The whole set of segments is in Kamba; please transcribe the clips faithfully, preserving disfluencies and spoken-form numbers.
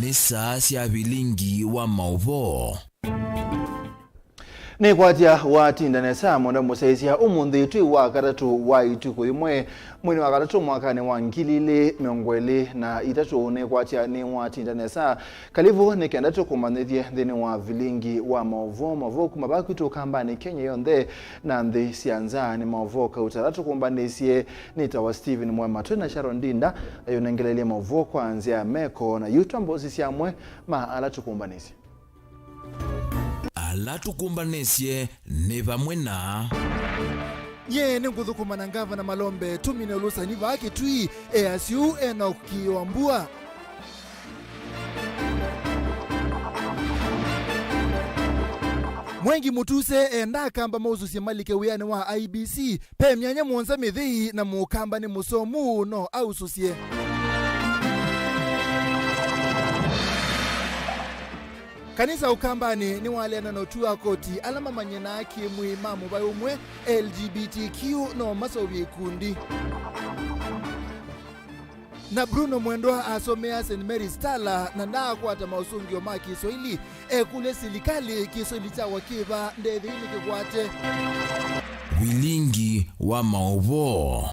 Nĩ saa sya vilingi wa maũvoo. Nĩkwatya watinda nesa mũno mũsyaĩĩsya ũmũnthĩ twĩ wa katatũ wa ĩtukũ yĩmwe mweinĩ wa katatũ mwakanĩ wa ngili ilĩ mĩongo ĩlĩ na itatũ. Nĩkwatya nĩwatinda nesa. Kalivu nĩ kenda tũkũmanyĩthye nthĩnĩ wa vilingi wa maũvoo, maũvoo kuma vaa kwitũ kambanĩ Kenya yonthe na nthĩ sya nza. Nĩ maũvoo kauta ala tũkũmbanĩsye. Nĩtawa Stephen Mwema, twĩ na Sharon Ndinda ayũnengeleelye maũvoo kwa nzĩa ya meko, na yu twamba ũsisya amwe ma ala tũkũmbanĩsye. Ala tũkũmbanĩsye nĩ vamwe na. Nyie nĩngũthũkũma na Ngavana Malombe tũmine ũlũsani vaa Kitui, easya ũu Enoch Kiwambua. Mwengi Mutuse enda Akamba mausũsye malike wĩanĩ wa I E B C. Ve myanya mũonza mĩthei na mũkamba nĩ mũsomu no ausũsye. Kanisa Ũkambanĩ nĩwaleana na ũtwi wa koti ala mamanyĩnaa kĩ-mwĩĩ ma mũvaĩ ũmwe, L G B T Q no maseũvye ikundi. Na Bruno Mwendwa asomea Saint Mary's Tala na ndaakwata maũsũngĩo ma Kĩswaili. Ekũlya silikalĩ, Kĩswaili kyakwa kĩ va? Ndethei nĩkĩkwate. Vilingi wa maũvoo.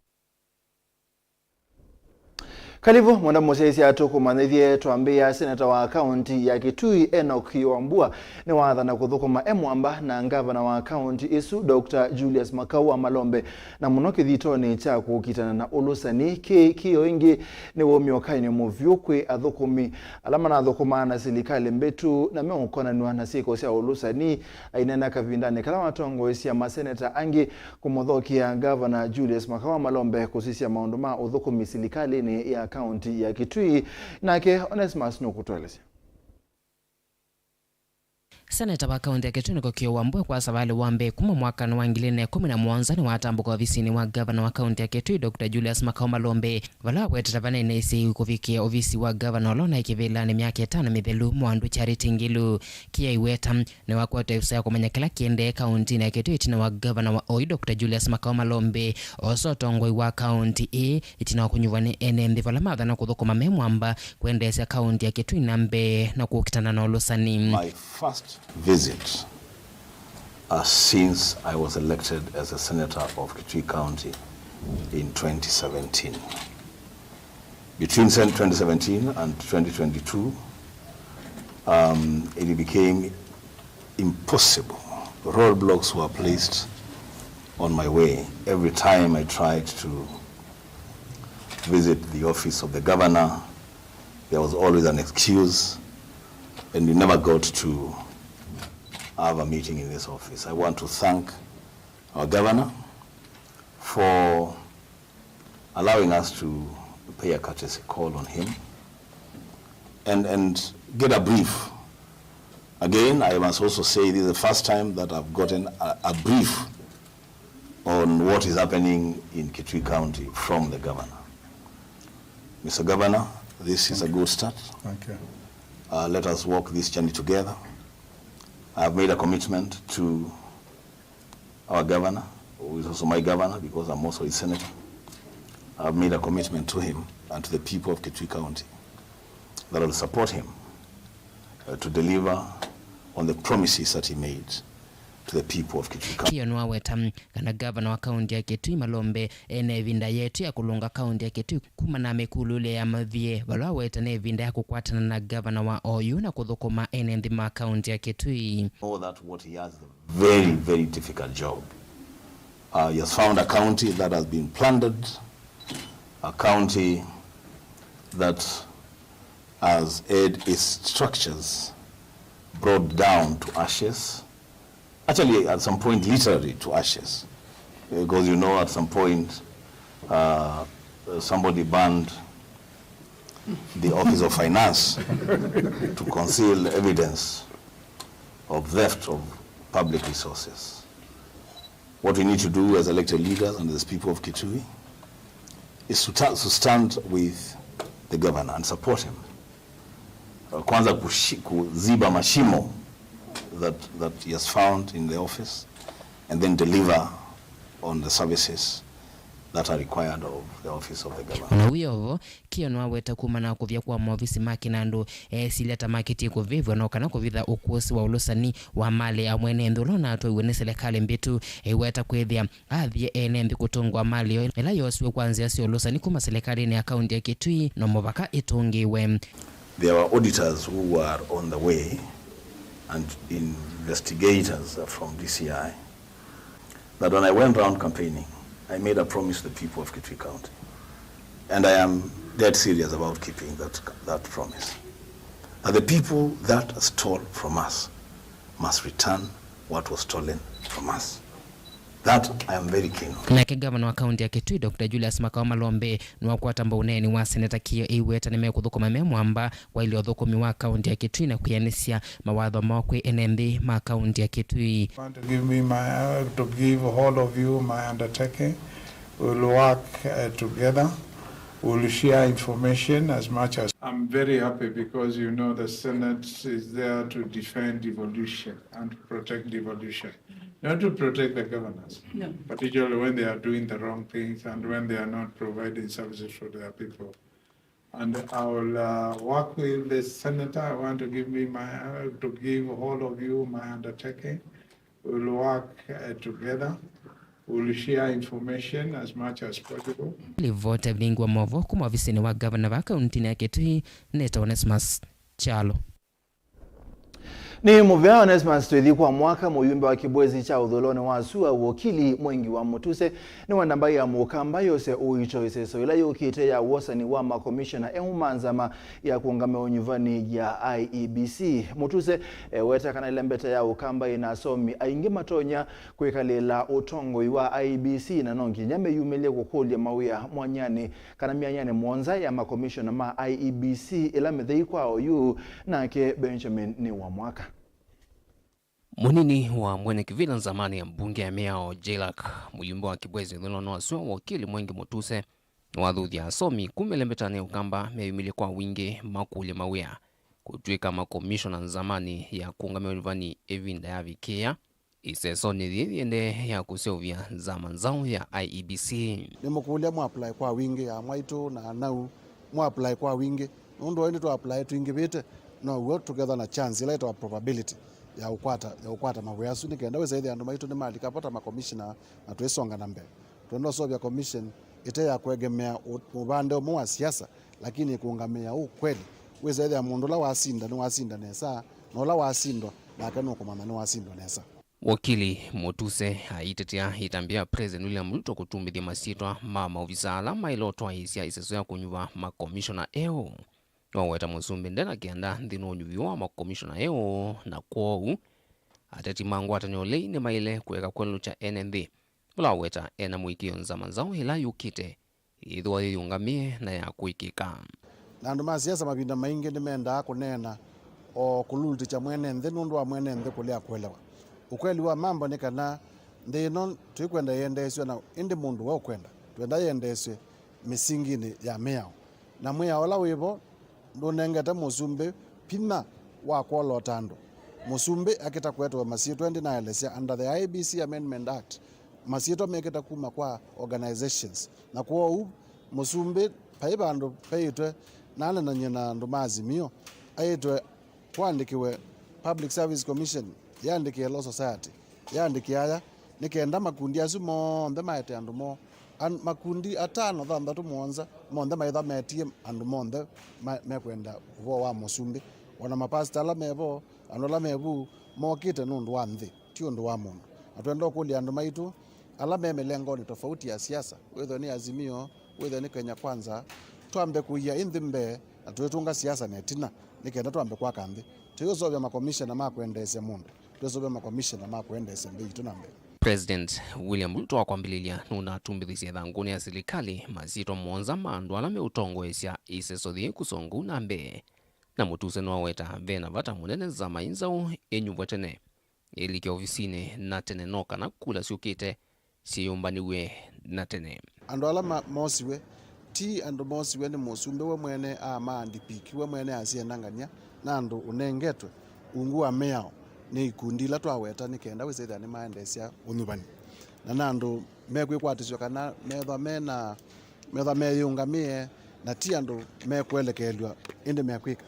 Kalivu, mwenda mũsyaĩĩsya tũkũmanyĩthye. Twambĩĩa, seneta wa kaunti ya Kitui Enoch Kiwambua nĩwathana kũthũkũma e mwamba na ngavana wa kaunti ĩsu Doctor Julius Makau wa Malombe, na mũno kĩthitonĩ kya kũkitana na ũlũsani. Kĩĩ kĩo ĩngĩ nĩ wũmyo kainĩ mũvyũ kwĩ athũkũmi ala manathũkũmaa na silikalĩ mbĩtu na meũkonanw'a na syĩko sya ũlũsani. Aineena kavindanĩ kala watongoesya maseneta angĩ kũmũthokea Ngavana Julius Makau wa Malombe kũsisya maũndũ ma ũthũkũmi silikalĩnĩ ya kaunti ya Kitui, nake Onesmus nũkũtũelesya. Seneta wa kaunti ya Kitui Enoch Kiwambua kwa savalĩ wa mbee kuma mwakanĩ wa ngili ilĩ na ĩkũmi na mũonza nĩwatambũka ovisinĩ wa ngavana wa kaunti ya Kitui, Doctor Julius Makau Malombe, vala wawetete vanene ĩsyai kũvikĩa ovisi wa ngavana ũla ũnaĩ kĩvĩlanĩ myaka ĩtano mĩthelu, Mwandu Charity Ngilu. Kĩaiweta nĩwakwata ĩvuso ya kũmanya kĩla kĩendee kauntinĩ ya Kitui ĩtina wa ngavana wa oyu Doctor Julius Makau Malombe oosa ũtongoi wa kaunti ĩĩ ĩtina wa kũnyuvwa nĩ ene nthĩ vala mathana kũthũkũma me mwamba kwendeesya kaunti ya Kitui na mbee na kũkitana na ũlũsani. My first visit, uh, since I was elected as a senator of Kitui County in twenty seventeen. Between sen-, twenty seventeen and twenty twenty-two, um, it became impossible. Roadblocks were placed on my way. Every time I tried to visit the office of the governor, there was always an excuse, and we never got to have a meeting in this office. I want to thank our governor for allowing us to pay a courtesy call on him and, and get a brief. Again, I must also say this is the first time that I've gotten a, a brief on what is happening in Kitui County from the governor. Mister Governor, this is a good start. Thank you. Uh, let us walk this journey together. I have made a commitment to our governor, who is also my governor because I'm also his senator. I've made a commitment to him and to the people of Kitui County that I will support him, uh, to deliver on the promises that he made to the people of Kitui County. Kĩo nĩwaweta kana ngavana wa kaunti ya Kitui Malombe ena ĩvinda yetũ ya kũlũnga kaunti ya Kitui kuma na mĩkulũlye ya mavie, vala waweta na ĩvinda ya kũkwatana na ngavana wa oyu na kũthũkũma ene nthĩ ma kaunti ya Kitui. Know that what he has is a very, very difficult job. Uh, he has found a county that has been plundered, a county that has had its structures brought down to ashes. Actually, at some point, literally to ashes. Because, you know, at some point, uh, somebody burned the Office of Finance to conceal evidence of theft of public resources. What we need to do as elected leaders and as people of Kitui is to, ta- to stand with the governor and support him. Uh, kwanza kushi- kuziba mashimo that, that he has found in the office and then deliver on the services that are required of the office of the governor. Ona wĩ o vo, Kĩo nĩwaweta kumana na kũvya kwa maovisi make na andũ esilya ta makĩtie kũvĩvw'a no kana kũvitha ũkũsĩ wa ũlũsani wa malĩ ya mwene nthĩ ũla ũnatwaiwe nĩ silikalĩ mbĩtu, ĩweta kwĩthĩa athie ene nthĩ kũtũngwa malĩ yoo ĩla yosiwe kwa nzĩa sya ũlũsani kuma silikalĩnĩ ya kaunti ya Kitui no mũvaka ĩtũngĩĩwe. There were auditors who were on the way and investigators from D C I that when I went around campaigning, I made a promise to the people of Kitui County. And I am dead serious about keeping that, that promise. That the people that stole from us must return what was stolen from us. That I am very keen on. Nake ngavana wa kaunti ya Kitui, Doctor Julius Makawa Malombe, nĩwakwata mbau ũneeni wa Seneta Kĩo ĩweta nĩmekũthũkũma me mwamba waĩlya ũthũkũmi wa kaunti ya Kitui na kwĩanĩsya mawatho moo kwĩ ene nthĩ ma kaunti ya Kitui. Want to give me my, uh, to give all of you my undertaking. We'll work, uh, together. We'll share information as much as I'm very happy because, you know, the Senate is there to defend devolution and to protect devolution, not to protect the governors, no, particularly when they are doing the wrong things and when they are not providing services for their people. And I will, uh, work with the senator. I want to give me my, uh, to give all of you my undertaking. We'll work, uh, together. We'll share information as much as possible. Livoti ya vilingi wa maũvoo kuma ovisinĩ wa ngavana va kauntinĩ ya Kitui, nĩtawa Onesmus Kyalo. Nĩ mũvea Onesmus twĩthi kwa mwaka, mũyumbe wa kĩvwezi kya ũthũĩlonĩ wa sua, wokili Mwengi wa Mũtuse, nĩwenda mbaĩ ya Mũkamba yose ũito ĩseso ĩla yũkĩte ya wosani wa makomishona eũ ma nzama ya kũũngamĩa ũnyuvani ya I E B C. Mũtuse eweta kana ĩlembeta ya Ũkamba ĩna asomi aingĩ matonya kwĩkalĩla ũtongoi wa I E B C na no nginya meyumĩlye kũkũlya mawĩa mwanyanĩ kana myanyanĩ mũonza ya makomishona ma I E B C ĩla mĩthei kwa oyu, nake Benjamin nĩ wa mwaka. Mũnini wa mwene kĩvĩla nzamani ya mbunge ya mĩao, Jaylak, mũyumbe wa kĩvwezi ũthũĩlonĩ wa sua, wokili Mwengi Mũtuse, nĩwathuthya asomi kuma ĩlembetanĩ ya Ũkamba meyumĩlye kwa wingĩ makũlye mawĩa kũtw'ĩka makomishona nzamani ya kũũngamĩa ũnyuvani ĩvinda yavikĩĩa. Ĩsesonĩ yĩĩ yĩendee ya kũseũvya nzama nzaũ ya I E B C. Nĩmũkũlya mũ apply kwa wingĩ, amwaitũ na anau, mũ apply kwa wingĩ, nũndũ oyu nĩtũ apply twingĩvĩte, now'o tũkethwa na chance ĩla ĩtawa probability ya ũkwata, ya ũkwata mawĩa asu, nĩ kenda wĩsa ĩthĩa andũ maitũ nĩmalika vo ta makomishina na twĩsonga na mbee. Twenda ũseũvya commission ĩte ya kũegemea ũ-, ũvande ũmwe wa siasa, lakini ĩkũũngamĩa ũkweli. Wĩsa ĩthĩa mũndũ ũla wasinda nĩwasinda nesa, na ũla wasindwa nake nũkũmanya nĩwasindwa nesa. Wokili Mũtuse aitetea ĩtambya ya President William Ruto kũtumĩthya masyĩtwa ma maovisa ala maĩle ũtwaĩĩsya ĩseso ya kũnyuva makomishona eũ. Nĩwaweta mũsumbĩ nde na kĩanda nthĩnĩ wa ũnyuvi wa makomishona eũ, na kwoou ateti ma ngwatanĩo lei nĩmaĩle kũeka kwelũkya ene nthĩ, ũla waweta ena mũĩkĩĩo nzama nzaũ ĩla yũkĩte yĩthĩwa yĩyũngamĩe na ya kũĩkĩĩka. Na andũ ma siasa mavinda maingĩ nĩmendaa kũneena o kũlulutĩkya mwene nthĩ nũndũ wa mwene nthĩ kũlea kũelewa. Ũkweli wa mambo nĩ kana nthĩ ĩno tũikwenda ĩendeesw'e, na ĩndĩ mũndũ we ũkwenda twenda yĩendeesw'e mĩsinginĩ ya mĩao. Na mwĩao ũla wĩ vo ndũnengete mũsumbĩ vinya wa kwolota andũ. Mũsumbĩ akĩta kũetawa masyĩtwa, ĩndĩ naelesya under the I E B C Amendment Act, masyĩtwa mekĩta kuma kwa organizations. Na kwoou mũsumbĩ vai vandũ vaĩtwe nanenany'e na andũ ma Azimio, aĩtwe kũandĩkĩwe Public Service Commission, yĩandĩkĩe Law Society, yĩandĩkĩe aya, nĩ kenda makundi asu monthe maete andũ moo. An-, makundi atano, thanthatũ, mũonza, monthe maĩtha metie andũ monthe ma-, mekwenda ũvoo wa mũsumbĩ. O na mapasita ala me vo, andũ ala me vu, mokĩte nũndũ wa nthĩ, ti ũndũ wa mũndũ. Na twenda ũkũlya andũ maitũ ala me mĩlengonĩ tofauti ya siasa, wĩthwe nĩ Azimio, wĩthwe nĩ Kenya Kwanza, twambe kũia ĩ nthĩ mbee na tũitũnga siasa na ĩtina, nĩ kenda twambe kwaka nthĩ. Tũiũseũvya makomishena ma kwendeesya mũndũ, twĩseũvye makomishena ma kwendeesya nthĩ yitũ na mbee. President William Ruto wa kwambĩlĩlya nũnatumbĩthĩsye ĩthangũnĩ ya silikalĩ masyĩtwa mũonza ma andũ ala meũtongoesya ĩseso yĩĩ kũsonga ũu na mbee. Na Mũtuse nĩwaweta ve na vata mũnene nzama ĩ nzaũ ĩnyuvwe tene, ĩlike ovisinĩ na tene, no kana kula syũkĩte syĩyũmbanĩw'e na tene. Andũ ala ma-, mosiwe, ti andũ mosiwe nĩ mũsumbĩ we mwene, a maandĩkĩkiwe we mwene asyendangany'a, na andũ ũnengetwe ungu wa mĩao nĩ ikundi ila twaweta nĩ kenda wĩsĩthĩa nĩmaendeesya ũnyuvani. Na na andũ Mekwĩkwatĩsw'a kana methwa me na, methwa meyĩũngamĩe na ti andũ mekũelekelw'a, ĩndĩ mekwĩka.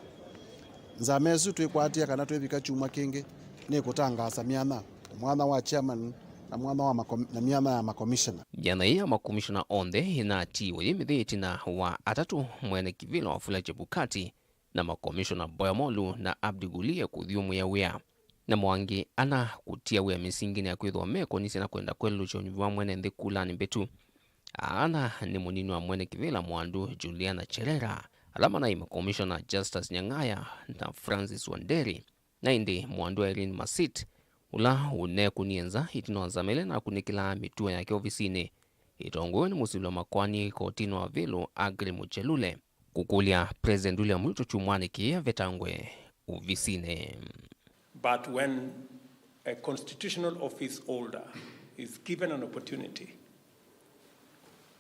Nzama ĩsu twĩkwatĩa kana twĩvika kyumwa kĩngĩ nĩ kũtangaasa myanya, mwanya wa chairman na mwanya wa makom-, na myanya ya makomishona. Myanya ĩĩ ya makomishona onthe ĩnatiiwe yĩmĩthĩ ĩtina wa atatũ mwene kĩvĩla Wafula Chebukati na makomishona Boya Molu na Abdi Guliye kũthyũmũĩa wĩa, namo angĩ ana kũtia wĩa mĩsinginĩ ya kwĩthĩwa mekonisye na kwenda kwelũlũkya ũnyuvi wa mwene nthĩ kulanĩ mbĩtu. Ana nĩ mũnini wa mwene kĩvĩla Mwandu Juliana Cherera, ala manaĩ makomishona Justus Nyang'aya na Francis Wanderi, na ĩndĩ Mwandu Irene Masit, ũla ũnekũnie nza ĩtina wa nzama ĩla ĩnakunĩkĩlaa mĩtuo yake ovisinĩ, ĩtongoew'e nĩ mũsili wa makoani kotinĩ wa Vilu Aggrey Muchelule, kũkũlya President William Ruto kyumwanĩ kĩĩ avetangwe ovisinĩ. But when a constitutional office holder is given an opportunity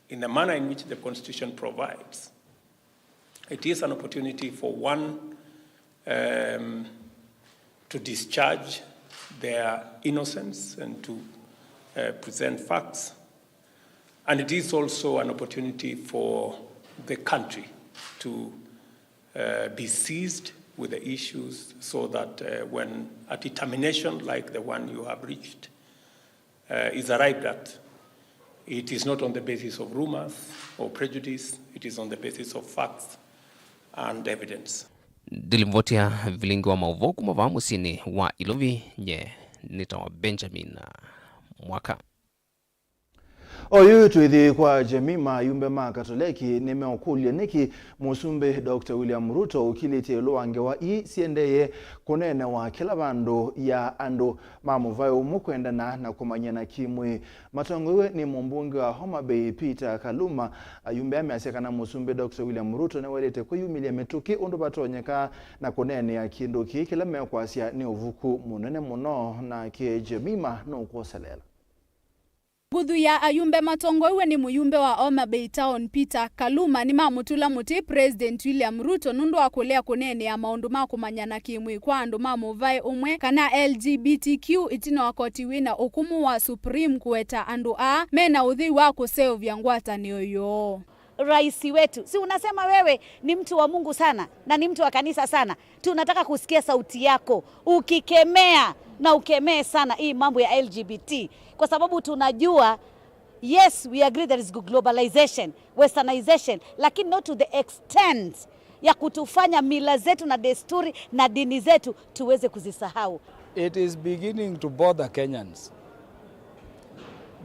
in the manner in which the Constitution provides, it is an opportunity for one, um, to discharge their innocence and to, uh, present facts. And it is also an opportunity for the country to, uh, be seized with the issues so that, uh, when a determination like the one you have reached, uh, is arrived at, it is not on the basis of rumors or prejudice, it is on the basis of facts and evidence. Ndilivoti ya vilingi wa maũvoo kuma vaa mũsyĩnĩ wa Ilovi, nye nĩtawa Benjamin Mwaka. Oyu twĩthi kwa Jemima, ayumbe ma Katoleki nĩmeũkũlya nĩkĩ Mũsumbĩ Doctor William Ruto ũkilĩtye ĩũlũ wa ngewa ii siendee kũneenewa kĩla vandũ ya andũ ma mũvaĩ ũmwe kwendana na kũmanyana kĩ-mwĩĩ. Matongoew'e nĩ mũmbunge wa Homa Bay Peter Kaluma, ayumbe aa measya kana Mũsumbĩ Doctor William Ruto nĩwaĩlĩte kwĩyumĩlya mĩtũkĩ ũndũ vatonyeka na kũneenea kĩndũ kĩĩ kĩla mekwasya nĩ ũvuku mũnene mũno. Nake Jemima nũkwoselela. Nguthu ya ayumbe matongoew'e nĩ mũyumbe wa Homa Bay Town Peter Kaluma nĩmamũtũla mũtĩ President William Ruto nũndũ wa kũlea kũneenea maũndũ ma kũmanyana kĩ-mwĩĩ kwa andũ ma mũvaĩ ũmwe kana L G B T Q ĩtina wa koti wĩna ũkũmũ wa Supreme kũweta andũ aa mena ũthei wa kũseũvya ngwatanĩo yoo. Rais wetu, si unasema wewe ni mtu wa Mungu sana na ni mtu wa kanisa sana? Tunataka kusikia sauti yako ukikemea, na ukemee sana hii mambo ya L G B T, kwa sababu tunajua, yes, we agree there is globalization, westernization, lakini not to the extent ya kutufanya mila zetu na desturi na dini zetu tuweze kuzisahau. It is beginning to bother Kenyans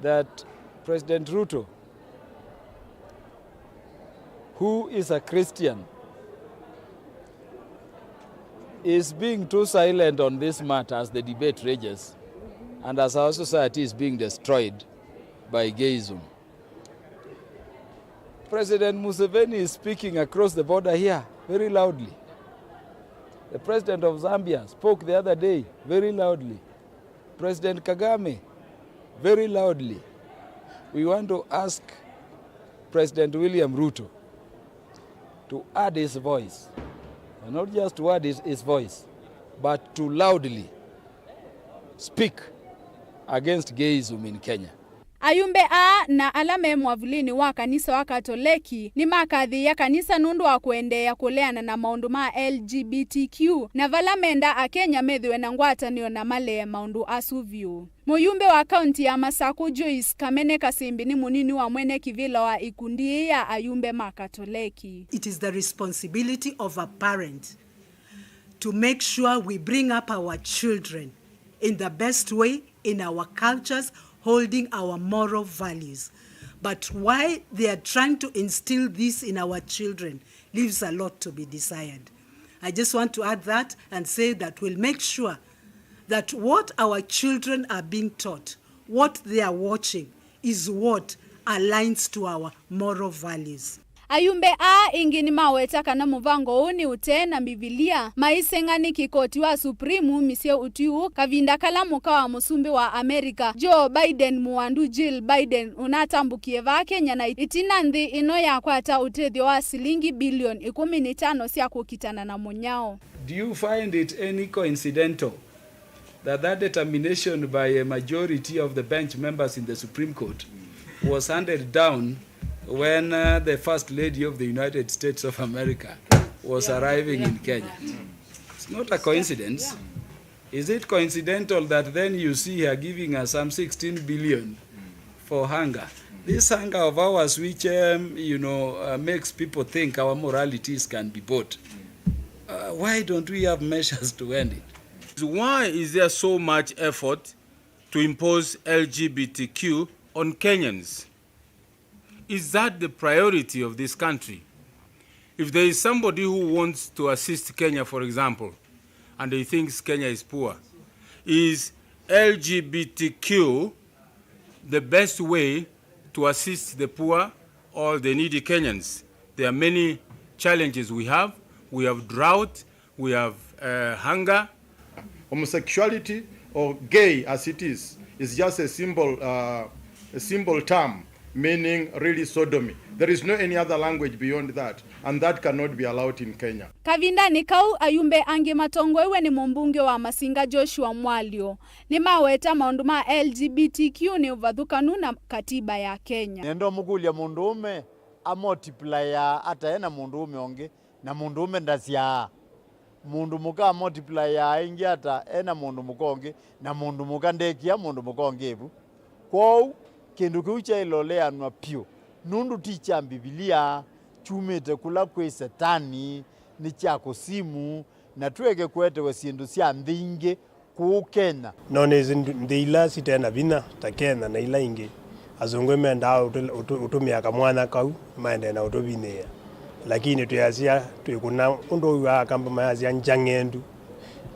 that President Ruto, who is a Christian, is being too silent on this matter as the debate rages and as our society is being destroyed by gayism. President Museveni is speaking across the border here very loudly. The president of Zambia spoke the other day very loudly. President Kagame, very loudly. We want to ask President William Ruto to add his voice, and not just to add his, his voice, but to loudly speak against gayism in Kenya. Ayumbe aa na ala me mwavulĩnĩ wa kanisa wa Katoleki nĩmakathĩĩa kanisa nũndũ wa kũendeea kũleana na maũndũ ma L G B T Q, na vala menda Akenya methĩwe na ngwatanĩo na malee maũndũ asu vyũ. Mũyumbe wa kaunti ya Masaku Joyce Kamene Kasimbi nĩ mũnini wa mwene kĩvĩla wa ikundi ĩĩ ya ayumbe ma Katoleki. It is the responsibility of a parent to make sure we bring up our children in the best way, in our cultures, holding our moral values. But why they are trying to instill this in our children leaves a lot to be desired. I just want to add that and say that we'll make sure that what our children are being taught, what they are watching, is what aligns to our moral values. Ayumbe aa ĩngĩ nĩmaweta kana mũvango ũũ nĩ ũtee na Mbivilia, maiseng'a nĩkĩ koti wa Supreme wumisye ũtwi ũũ kavinda kala mũka wa mũsumbĩ wa America, Joe Biden, mũwandu Jill Biden, ũnatambũkie vaa Kenya na ĩtina nthĩ ĩno yakwata ũtethyo wa silingi bilioni ĩkũmi na itano sya kũkitana na mũnyao. Do you find it any coincidental that that determination by a majority of the bench members in the Supreme Court was handed down when uh, the First Lady of the United States of America was arriving in Kenya. It's not a coincidence. Is it coincidental that then you see her giving us some sixteen billion for hunger? This hunger of ours, which um, you know uh, makes people think our moralities can be bought. Uh, why don't we have measures to end it? Why is there so much effort to impose L G B T Q on Kenyans? Is that the priority of this country? If there is somebody who wants to assist Kenya, for example, and he thinks Kenya is poor, is L G B T Q the best way to assist the poor or the needy Kenyans? There are many challenges we have. We have drought, we have uh, hunger. Homosexuality, or gay as it is, is just a simple, uh, a simple term meaning really sodomy. There is no any other language beyond that, and that cannot be allowed in Kenya. Kavindanĩ kau, ayumbe angĩ matongoew'e nĩ mũmbunge wa Masinga Joshua Mwalyo nĩmaweta maũndũ ma L G B T Q nĩ ũvathũkanu na katiba ya Kenya. Nĩenda ũmũkũlya mũndũũme amultiplyaa ata e na mũndũũme ũngĩ, na mũndũũme ndasyaa. Mũndũ mũka amultiplyaa ĩngĩ ata e na mũndũ mũka ũngĩ, na mũndũ mũka ndekĩa mũndũ mũka ũngĩ ĩvu? Kwoou, kĩndũ kĩu kyaĩle ũleanw'a vyũ, nũndũ ti kya Mbivilia, kyumĩte kũla kwĩ Setani, nĩ kya kũsimu, na tũeke kũetewe syĩndũ sya nthĩ ingĩ kũũ Kenya. No nĩsĩ ndu- nthĩ ila site na vinya ta Kenya na ila ingĩ, asũngũ mendaa ũtũ- ũtũ- ũtũmĩa kamwanya kau maendee na ũtũvinyĩĩa. Lakini twĩasya twĩkũna ũndũ ũw'aa Akamba mayasya njang'endu.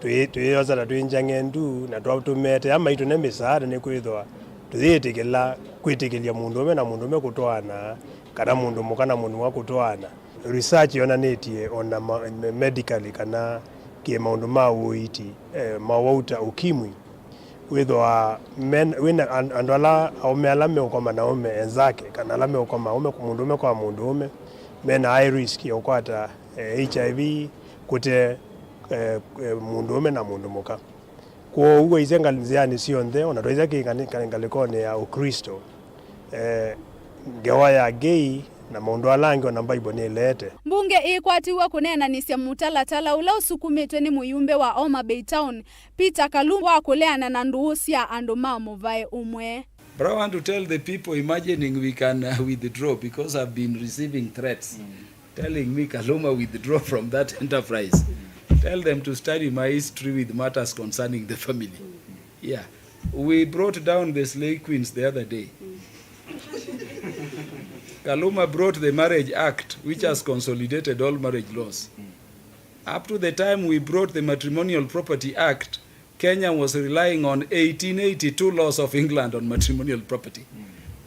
Twĩ- twĩyosa ta twĩ njang'endu na twa- tũmetea maitũne mĩsaada nĩkwĩthĩwa tũyĩtĩkĩla kwĩtĩkĩlya mũndũũme na mũndũũme kũtwaana kana mũndũ mũka na mũndũ mũka kũtwaana. Research yonanĩtye o na ma- me- medically kana kĩ maũndũ ma ũiiti, eh, mowau ta ukimwi, wĩthĩwa men- wĩna an- andũ ala aũme ala meũkoma na aũme enzake kana ala meũkoma aũme mũndũũme kwa mũndũũme mena high risk ya ũkwata, eh, H I V kũte, eh, eh, mũndũũme na mũndũ mũka. Kwoou waisye ngal- nzĩanĩ syonthe, o na twaisye kĩ ngalĩ- ngalĩ- ngalĩkonĩ ya Ũklĩsto, eh, ngewa ya gay na maũndũ ala angĩ o na Bible nĩleete. Mbunge ĩkwatiw'a kũneenanĩsya mũtalatala ũla ũsukumĩtwe nĩ mũyumbe wa Homa Bay Town, Peter Kaluma, wa kũleana na ndũũ sya andũ ma mũvaĩ ũmwe. But I want to tell the people imagining we can uh, withdraw because I've been receiving threats. telling me, "Kaluma, withdraw from that enterprise." Tell them to study my history with matters concerning the family. Yeah. We brought down the slay queens the other day. Kaluma brought the Marriage Act, which has consolidated all marriage laws. Up to the time we brought the Matrimonial Property Act, Kenya was relying on eighteen eighty-two laws of England on matrimonial property.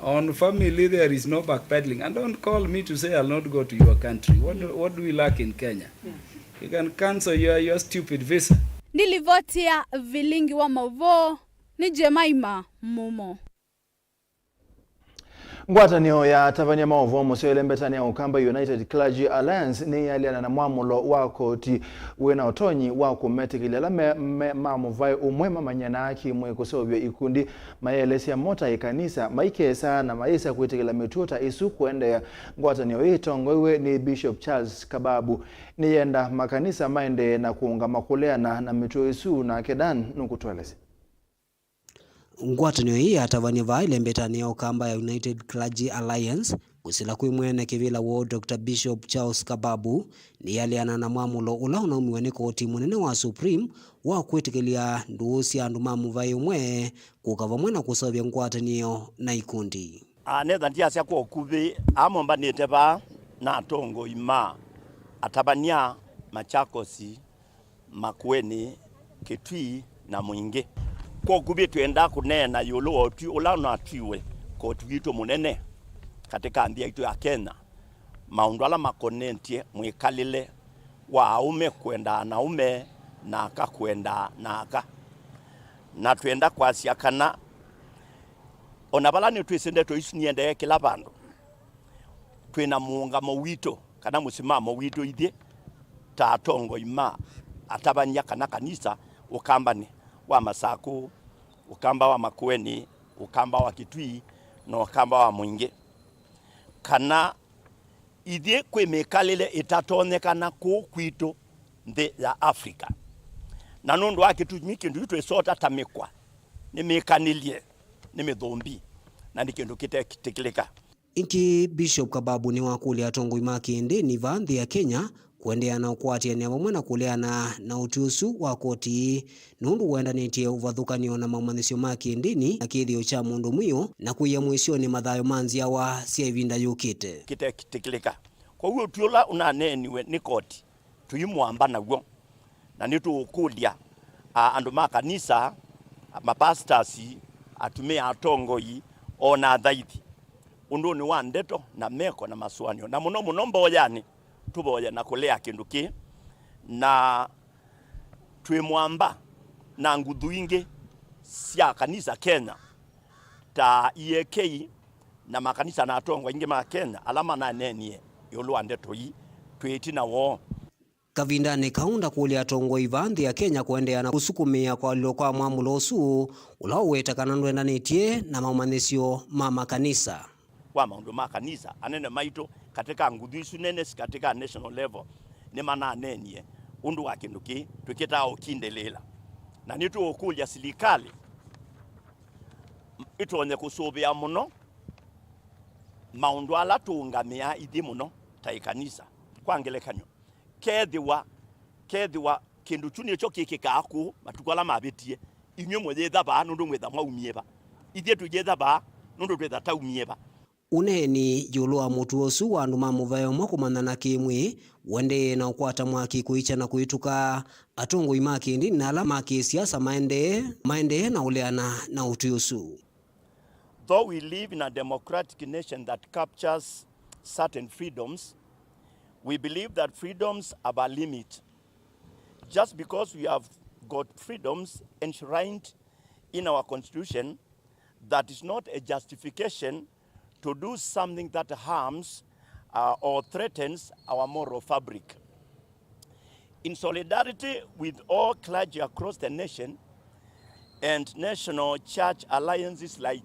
On family, there is no backpedaling. And don't call me to say I'll not go to your country. What do, what do we lack in Kenya? You can cancel your, your stupid visa. Ndilivoti ya vilingi wa mauvoo ni Jemima Mumo. Ngwatanĩo ya atavany'a ma ũvoo mũseo ĩlembetanĩ ya Ũkamba United Clergy Alliance nĩyĩaleana na mwamũlo wa koti wĩ na ũtonyi wa kũmetĩkĩlya ala me, me, ma mũvaĩ ũmwe mamanyana kĩ-mwĩĩ kũseũvya ikundi mayeelesya mo ta ĩkanisa maikesa na mayĩsa kwĩtĩkĩla mĩtuo ta ĩsu kũendeea. Ngwatanĩo ĩĩ ĩtongoew'e nĩ Bishop Charles Kababu nĩyenda makanisa maendee na kũũngama kũleana na mĩtuo ĩsu, nake Dan nũkũtũelesya. Ngwatanĩo ĩĩ yatavany'a vaa ĩlembetanĩ ya Ũkamba ya United Clergy Alliance, kũsila kwĩ mwene kĩvĩla woo Doctor Bishop Charles Kababu, nĩyaleana na mwamũlo ũla ũnaumiwe nĩ koti mũnene wa Supreme wa kwĩtĩkĩlya ndũũ sya andũ ma mũvaĩ ũmwe kũka vamwe na kũseũvya ngwatanĩo na ikundi. Anetha ndyasya kwa ũkuvĩ, amombanĩte vaa na atongoi ma atavany'a Machakos, Makueni, Kitui, na Mwingĩ. Kwa ũkuvĩ, twĩenda kũneena ĩũlũ wa ũtwi ũla ũnatwiwe koti witũ mũnene katĩ ka nthĩ yaitũ ya Kenya, maũndũ ala makonetye mwĩkalĩle wa aũme kwendaa na aũme na aka kwendaa na aka. Na twĩenda kwasya kana o na vala nĩtwĩsĩ ndeto isu niendee kĩla vandũ, twĩ na mũũngamo witũ kana mũsimamo witũ ithyĩ ta atongoi ma atavany'a kana kanisa, Ũkambanĩ wa Masakũ, Ũkamba wa Makueni, Ũkamba wa Kitui, na ũkamba wa mũingĩ, kana ithyĩ kwĩ mĩkalĩle ĩtatonyekana kũũ kwitũ nthĩ ya Africa. Na nũndũ wa kĩtumi kĩndũ kĩu twĩsota ta mĩkwa, nĩ mĩkanĩlye, nĩ mĩthũmbi, na nĩ kĩndũ kĩtetĩkĩlĩka. Ĩngĩ, Bishop Kababu nĩwakũlya atongoi ma kĩndĩni vaa nthĩ ya Kenya kũendeea na ũkwatĩanĩa vamwe na kũleana na ũtwi ũsu wa koti ĩĩ, nũndũ wendanĩtye ũvathũkany'o na maũmanyĩsyo ma kĩndĩni na kĩthĩo kya mũndũ mwĩũ, na kwĩya mũĩsyonĩ mathayũ ma nzyawa sya ĩvinda yũkĩte. Kĩtetĩkĩlĩka. Kwoou ũtwi ũla ũnaneeniwe nĩ koti tũimwamba naw'o, na nĩtũũkũlya, a, andũ ma kanisa, mapastasi, atumĩa atongoi, o na athaithi, ũndũnĩ wa ndeto na meko na masũanĩo, na mũno mũno mboyanĩ, tũvoye na kũlea kĩndũ kĩĩ, na twĩmwamba na nguthu ingĩ sya kanisa Kenya, ta E A K na makanisa na atongoi aingĩ ma Kenya ala mananeenie ĩũlũ wa ndeto ii twĩ ĩtina woo. Kavindanĩ kau, ndakũlya atongoi vaa nthĩ ya Kenya kũendeea na kũsukumĩa kwalilw'a kwa mwamũlo ũsu, ũla ũweta kana ndwendanĩtye na maũmanyĩsyo ma makanisa. Kwa maũndũ ma kanisa, anene maitũ katika nguthu isu nene katika national level nĩmananeenie ũndũ wa kĩndũ kĩĩ twĩkĩtaa ũkindĩlĩĩla. Na nĩtũũkũlya silikalĩ ĩtonye kũsũvĩa mũno maũndũ ala tũũngamĩaa ithyĩ mũno ta ĩkanisa. Kwa ngelekany'o, kethĩwa, kethĩwa kĩndũ kyu nĩkyo kĩkĩkaa kũũ matukũ ala mavĩtie, inyw'ĩ mũyĩtha vaa nũndũ mwĩtha mwaumie va? Ithyĩ tũyĩtha vaa nũndũ twĩtha taumie va? Ũneeni ĩũlũ wa mũtuo ũsu wa andũ ma mũvea ũmwe kũmanyana kĩ-mwĩĩ ũendee na ũkwata mwaki kũikya na kũĩtũka. Atongoi ma kĩndĩni na ala ma kĩsiasa maendee, maendee na ũleana na ũtwi ũsu. Though we live in a democratic nation that captures certain freedoms, we believe that freedoms have a limit. Just because we have got freedoms enshrined in our constitution, that is not a justification to do something that harms, uh, or threatens our moral fabric. In solidarity with all clergy across the nation and national church alliances like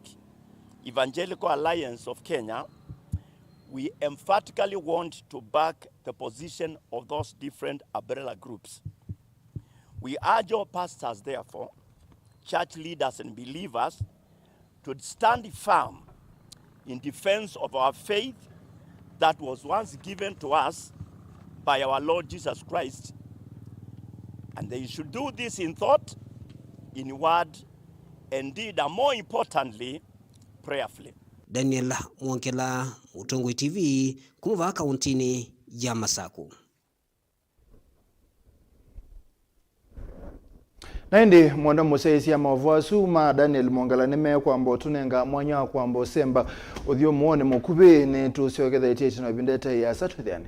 Evangelical Alliance of Kenya, we emphatically want to back the position of those different umbrella groups. We urge all pastors, therefore, church leaders and believers to stand firm in defense of our faith that was once given to us by our Lord Jesus Christ, and they should do this in thought, in word, and deed, and more importantly, prayerfully. Daniel Mwongela, Mũtongoi T V, kuma vaa kauntinĩ ya Masakũ. Na ĩndĩ mwenda mũsyaĩĩsya maũvoo asu ma Daniel Mwongela nĩmekwamba ũtũnenga mwanya wa kwamba ũsemba ũthyũmũonĩ mũkuvĩ. Nĩtũsyokethetye ĩtina ĩvinda ĩtaĩ asa twĩthĩane.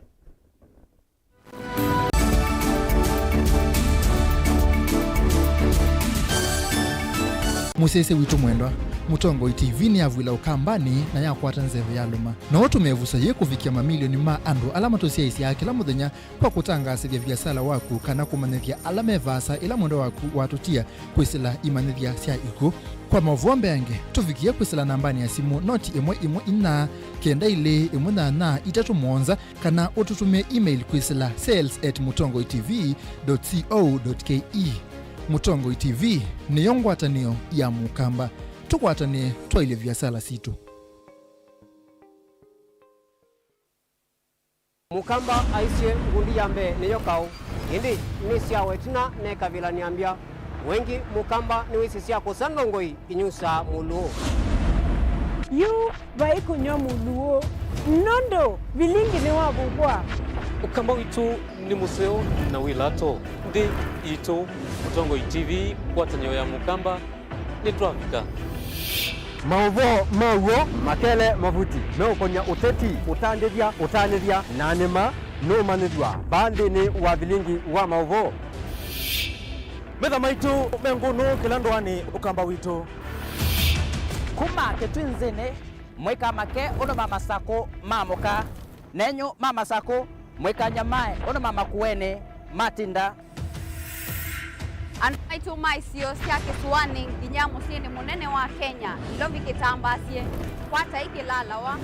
Mũsyaĩĩsya witũ mwendwa, Mũtongoi T V nĩyavw'ĩla Ũkambanĩ na yakwata nzeve yalũma. No ũtũmĩe ĩvuso yĩĩ kũvikĩa mamilioni ma andũ ala matũsyaĩĩsyaa kĩla mũthenya kwa kũtangaasĩthya viasala waku kana kũmanyĩthya ala me vaasa ĩla mwendwa waku watũtia kwĩsĩla imanyĩthya sya ikw'ũ. Kwa maũvoo mbeange, tũvikĩe kwĩsĩla nambanĩ ya simũ noti ĩmwe ĩmwe inya, kenda ilĩ ĩmwe nyanya itatũ mũonza, kana ũtũtũmĩe email kwĩsĩla sales at mũtongoi T V dot co dot K E. Mũtongoi T V nĩyo ngwatanĩo ya Mũkamba. Tũkwatanĩe twaĩlye viasala sitũ. Mũkamba aisye, ngundi ya mbee nĩyo kaũ, ĩndĩ nĩ syawa ĩtina nekavĩla nĩambya. Wengĩ Mũkamba nĩwĩsĩ sya kũsa ndongoi inyusaa mũlũũ. Yu vai kũnyw'a mũlũũ, nũndũ vilingi nĩwavukwa. Ũkamba witũ nĩ mũseo na wĩ lato. Nthĩ yitũ, Mũtongoi T V, ngwatanĩo ya Mũkamba, nĩtwavika. Maũvoo ma w'o, makele, mavuti meũkony'a ũteti, ũtandĩthya, ũtanĩthya, na nĩma nũũmanyĩthw'a vaa nthĩnĩ wa vilingi wa maũvoo. Metha maitũ me ngũnũ kĩla ndũanĩ, Ũkamba witũ. Kuma Kĩtwinzĩnĩ, mũikamake ũndũ ma Masakũ maamũka. Nenyu ma Masakũ, mũikanyamae ũndũ ma Makueni matinda. Andũ maitũ ma isio sya kĩsũanĩ nginya mũsyĩnĩ mũnene wa Kenya, Nairobi kĩtambaasye, kwatai kĩlalawa,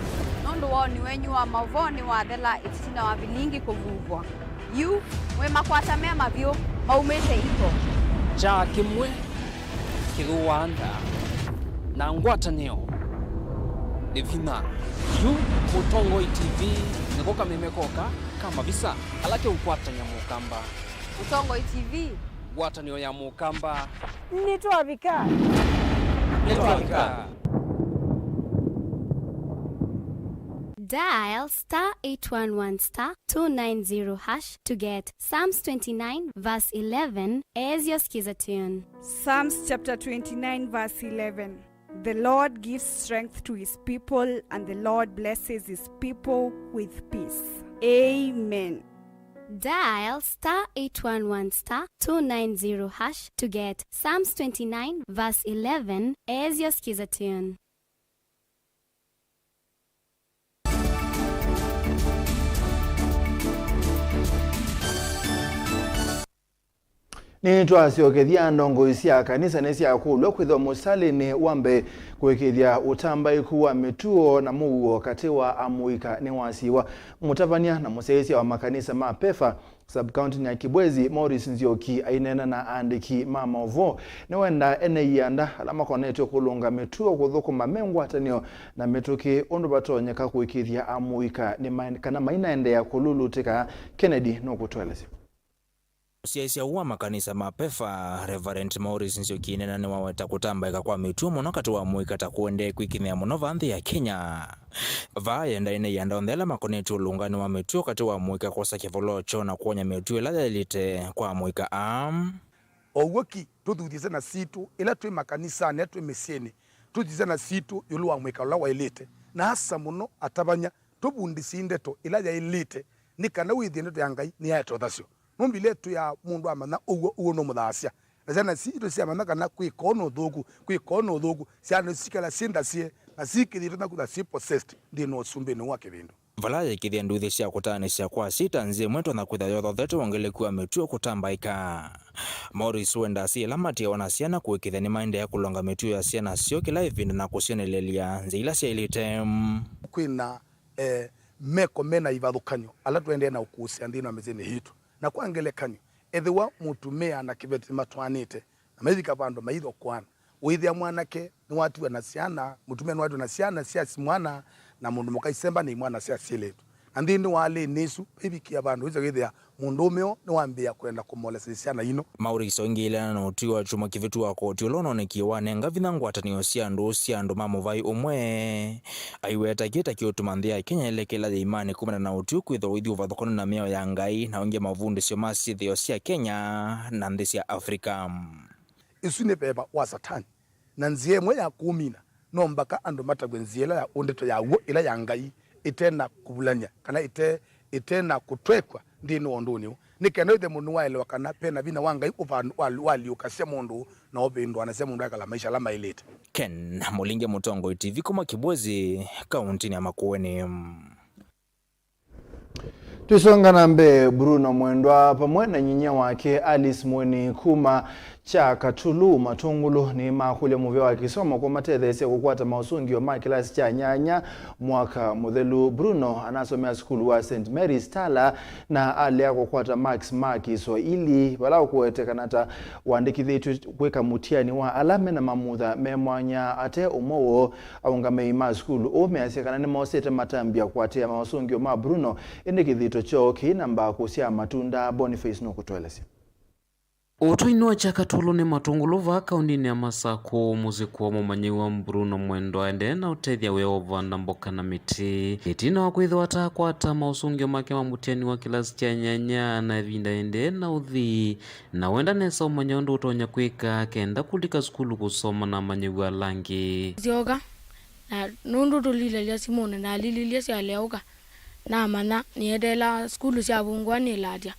nũndũ woni wenyu wa maũvoo nĩwathela ĩtina wa vilingi kũvuvwa. Yu, mwĩ makwata me mavyũ maumĩte iko. Kyaa kĩmwe kĩthũaa nda, na ngwatanĩo nĩ vinya. Yu, Mũtongoi T V nĩko kameme koka ka mavisa ala keũkwatany'a Mũkamba. Mũtongoi T V. Ngwatanĩo ya Mũkamba. Nĩtwavika. Nĩtwavika. Dial star eight one one star two nine zero hash to get Psalms twenty-nine verse eleven as your skiza tune. Psalms chapter twenty-nine verse eleven. The Lord gives strength to his people, and the Lord blesses his people with peace. Amen. Dial star eight one one star two nine zero hash to get Psalms twenty-nine verse eleven as your skiza tune. Nĩtwasyokethya ndongoi sya kanisa nĩsyakũlw'a kwĩthĩwa mũsalĩnĩ wa mbee kũĩkĩĩthya ũtambaĩku wa mĩtuo na mũuo katĩ wa amũika nĩwasiwa. Mũtavany'a na mũsyaĩĩsya wa makanisa ma PEFA sub-county ya Kibwezi, Maurice Nzioki, aineena na aandĩki ma maũvoo, nĩwendaa ene ianda ala makonetw'e kũlũnga mĩtuo kũthũkũma me ngwatanĩo na mĩtũkĩ ũndũ vatonyeka kũĩkĩĩthya amũika nĩ ma-, kana mainaendeea kũlulutĩka. Kennedy nũkũtũelesya. Mũsyaĩĩsya ũũ wa makanisa ma PEFA, Reverend Maurice Nzioki, aineena nĩwaweta kũtambaĩka kwa mĩtuo mũno katĩ wa amũika ta kũendee kwĩkinyĩa mũno vaa nthĩ ya Kenya. Vaa yendae nĩ ianda onthe ala makonetw'e ũlũnganĩ wa mĩtuo katĩ wa amũika kwosa kĩvoloo kyoo na kwony'a mĩtuo ĩla yaĩlĩte kwa amũika aa. O w'o ki, tũthuthye syana sitũ ila twĩ makanisanĩ, ila twĩ mĩsyĩnĩ, tũthuthye syana sitũ ĩũlũ wa mũika ũla waĩlĩte. Na asa mũno atavany'a, tũvundĩsye ndeto ila yaĩlĩte, nĩ kana wĩthĩe ndeto ya Ngai nĩyaete ũthasyo. Nũndũ ĩla ĩtũ ya mũndũ amanya ũw'o, ũw'o nũmũthaasya. Na syana sitũ syamanya kana kwĩka ũũ nĩ ũthũku, kwĩka ũũ nĩ ũthũku, syana isu sikala syĩ ndasyĩe, na sikĩthĩtwe na kwĩthwa syĩ possessed nthĩnĩ wa ũsumbĩnĩ wa kĩvĩndũ. Vala yaĩkĩĩthya nduthi sya kũtaanĩsya kwa syĩta nzĩa ĩmwe ĩtonya kwĩthwa yothothete wongeleku wa mĩtuo kũtambaĩka. Maurice wendaa asyai ala matiawa na syana kũĩkĩĩthya nĩmaendeea kũlonga mĩtuo ya syana syoo kĩla ĩvinda na kũsyonelelya nzĩa ila syaĩlĩte. Kwĩna eh, meko mena ivathũkany'o ala tũendee na ũkũsĩa nthĩnĩ wa mĩsyĩnĩ yitũ. Na kwa ngelekany'o, ethĩwa mũtumĩa na kĩveti nĩmatwaanĩte na maivika vandũ maithokoana, ũithĩa mwanake nĩwatiwa na syana, mũtumĩa nĩwatiwa na syana sya mwana, na mũndũ mũka isemba nĩ imwana sya syĩlĩtu. Na nthĩnĩ wa lĩnĩ ĩsu, vaivikĩa vandũ wĩsa kwĩthĩa mũndũũme ũũ nĩwambĩĩa kwenda kũmolesya syana ino. Maurice oingĩĩlana na ũtwi wa kyumwa kĩvĩtu wa koti ũla ũnonekie wanenga vinya ngwatanĩo sya andũ sya andũ ma mũvaĩ ũmwe. Aiweta kĩĩ ta kĩũtuma nthĩ ya Kenya ĩlekela yĩimanĩ kumana na ũtwi kwĩthwa ũithi ũvathũkanu na mĩao ya Ngai na ũngĩ mavundĩsyo ma syĩthĩo sya Kenya na nthĩ sya Africa. Ĩsu nĩ veva wa Satani. Na nzĩa ĩmwe ya kũũmina no mbaka andũ matavw'e nzĩa ĩla ya ũndeto ya w'o, ĩla ya Ngai, ĩte na kũvulany'a, kana ĩte, ĩte na kũtwekw'a nthĩnĩ wa ũndũnĩ ũũ, nĩ kenda wĩthĩe mũndũ nĩwaelewa kana ve na vinya wa Ngai ũva-, wa-, walyũkasya mũndũ na ũvĩndũanasya mũndũ akala maisha ala maĩlĩte. Ken Mũlinge, Mũtongoi T V, kuma Kibwezi, kaũntĩnĩ ya Makueni. Tũisonga na mbee, Bruno Mwendwa vamwe na nyinyia wake Alice Mweni kuma Kyakatulu Matũngũlũ nĩmakũlya mũvĩa wa kĩsomo kũmatetheesya kũkwata maũsũngĩo ma kĩlasi kya nyanya mwaka mũthelu. Bruno anasomea sukulu wa Saint Mary's Tala na alea kũkwata marks ma Kĩswaili, vala ũkũwetekana ta wandĩkĩthĩtw'e kwĩka mũtiani wa ala mena mamutha me mwanya. Ate ũmwe woo, aũngamĩi ma sukulu ũũ measya kana nĩmosĩte matambya kũatĩĩa maũsũngĩo ma Bruno, ĩndĩ kĩthito kyoo kĩi na mbaa kũsyaa matunda. Boniface nũkũtũelesya. Ũtũinĩ wa Kyakatulu nĩ Matũngũlũ vaa kaũndĩnĩ ya Masakũ, mũsyĩ kwa mũmanyĩw'a Bruno Mwendwa aendee na ũtethya wĩa wa ũvanda mboka na mĩtĩ. Ĩtina wa kwĩthĩwa atakwata maũsũngĩo make ma mũtiani wa kĩlasi kya nyanya na ĩvinda ĩendee na ũthi, na wenda nesa ũmanya ũndũ ũtonya kwĩka kenda kũlika sukulu kũsoma na amanyĩw'a ala angĩ. Syoka, na nũndũ tũlilelya simũnĩ, nalililye syaleũka, namanya nĩeteela sukulu syavungũa nĩlatya.